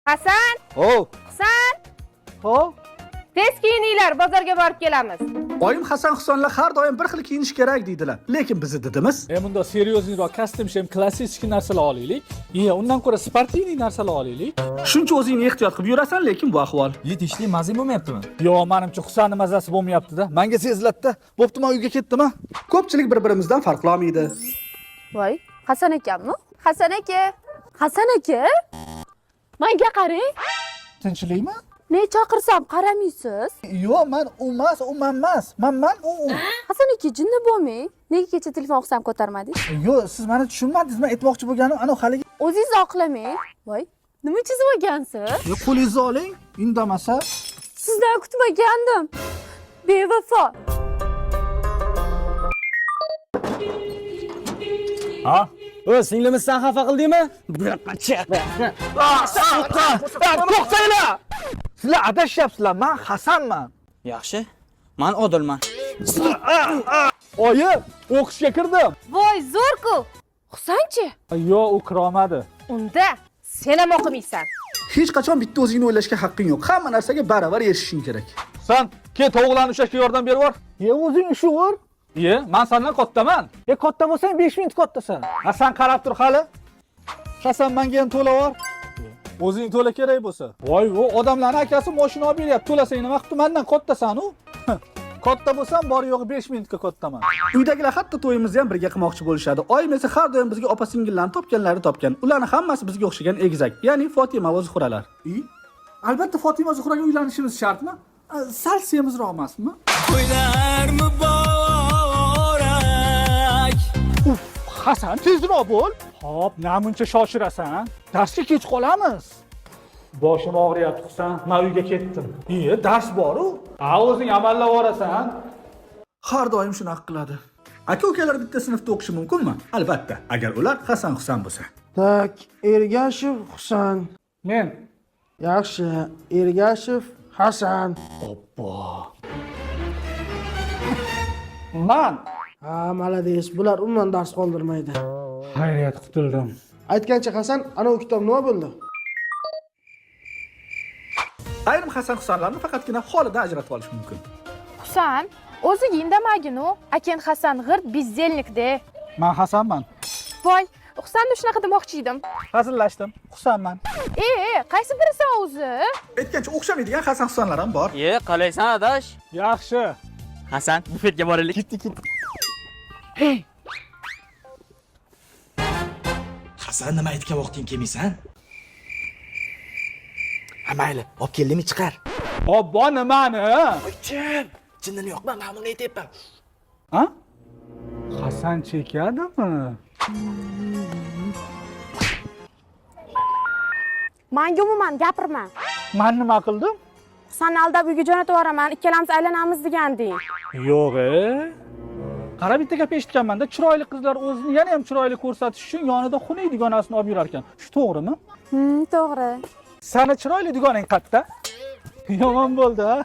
Hasan, Hov, Husan, hov. Tez kiyininglar, bozorga borib kelamiz. Oyim Hasan Husonlar har doim bir xil kiyinish kerak deydilar. Lekin bizni didimiz Bunda серьёзный roq kostyum shem klassik narsalar olaylik. Undan ko'ra спортивный narsalar olaylik. Shuncha o'zingni ehtiyot qilib yurasan, lekin bu ahvol. Yetishli mazang bo'lmayaptimi? Yo'q, menimcha Husanni mazasi bo'lmayapti-da. Menga seziladida. Bo'pti, men uyga ketdim-a. Ko'pchilik bir-birimizdan farqlamaydi. Voy, Hasan akammi? Hasan aka. Hasan aka? Menga qarang. Tinchlikmi? Ne chaqirsam qaramaysiz? Yo'q, men u emas, u men emas. Men u u. Hasan aka jinni bo'lmang. Nega kecha telefon qilsam ko'tarmadingiz? Yo'q, siz meni tushunmadingiz. Men aytmoqchi bo'lganim ana haligi O'zingiz oqlamang. Voy, nima chizib olgansiz? Qo'lingizni oling, indamasa. Sizdan kutmagandim. Bevafo. Ha? O'z singlimiz san xafa qildingmi? To'xtanglar! Sizlar adashyapsizlar, men Hasanman. Yaxshi. Men Odilman. Oyi, o'qishga kirdim. Voy, zo'r-ku. Husanchi? Yo'q, u kira olmadi. Unda sen ham o'qimaysan. Hech qachon bitta o'zingni o'ylashga haqqing yo'q. Hamma narsaga baravar erishishing kerak. San kel tovuqlarni ushlashga yordam berib yubor. O'zing ushavur. Ye, men sendan kattaman. Katta bo'lsang 5 minut kattasan. Ha, sen qarab tur hali. Hasan menga ham to'la bor. O'zing to'la kerak bo'lsa. Voy, u odamlarning akasi mashina olib beryapti. To'lasang nima qilibdi? Mendan kattasan u. Katta bo'lsam bor yo'g'i 5 minutga kattaman. Uydagilar hatto to'yimizni ham birga qilmoqchi bo'lishadi. Oyim esa har doim bizga opa-singillarni topganlari topgan. Ularni hammasi bizga o'xshagan egizak, ya'ni Fotima va Zuhralar. I? Albatta Fotima Zuhraga uylanishimiz shartmi? Sal semizroq emasmi? To'ylar muborak. Uf, Hasan tezroq bo'l. Hop, namuncha shoshirasan. Darsga kech qolamiz. Boshim og'riyapti, Husan. Men uyga ketdim. Iye, dars bor-u. Ha, o'zing amallab borasan. Har doim shunaqa qiladi. Aka-ukalar bitta sinfda o'qishi mumkinmi? Albatta, agar ular Hasan Husan bo'lsa. Tak, Ergashev Husan. Men Yaxshi, Ergashev Hasan. Man Ha, malades, bular umuman dars qoldirmaydi. Xayriyat qutuldim. Aytgancha Hasan, ana u kitob nima bo'ldi? Ayrim Hasan Husanlarni faqatgina holidan ajratib olish mumkin. Husan, o'ziga indamagin u. Aken Hasan g'irt bezdelnik-de. Men Hasanman. Voy, Husanni shunaqa demoqchi edim. Hazillashdim. Husanman. E, qaysi birisan o'zi? Aytgancha o'xshamaydigan Hasan Husanlar ham bor. Ye, qalaysan adash? Yaxshi. Hasan, bufetga boraylik. Ketdik, ketdik. Hasan nima aytgan vaqting kelmaysan? Ha mayli, olib keldimi chiqar. Obbo nimani? Jim, jinnini yoqma, men buni aytyapman. Ha? Hasan chekadimi? Menga umuman gapirma. Men nima qildim? Husanni aldab uyga jo'natib yuboraman, ikkalamiz aylanamiz deganding. Yo'q, e. Qara bitta gap eshitganman-da, chiroyli qizlar o'zini yana ham chiroyli ko'rsatish uchun yonida xunuk dugonasini olib yurar ekan. Shu to'g'rimi? To'g'ri. Sani chiroyli dugonang qayerda? Yomon bo'ldi, ha?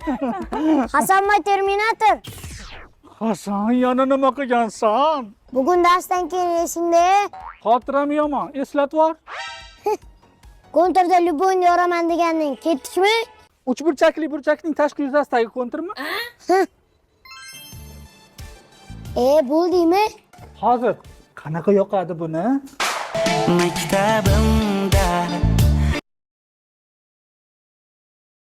Hasanma Terminator. Hasan, yana nima qilgansan? Bugun darsdan keyin esingda. Xotiram yomon, eslatib yubor. Kontrda любойni yoraman deganding. Ketdikmi? Uchburchakli burchakning tashqi yuzasidagi konturmi? Bo'ldingmi? Hozir qanaqa yoqadi buni? Maktabim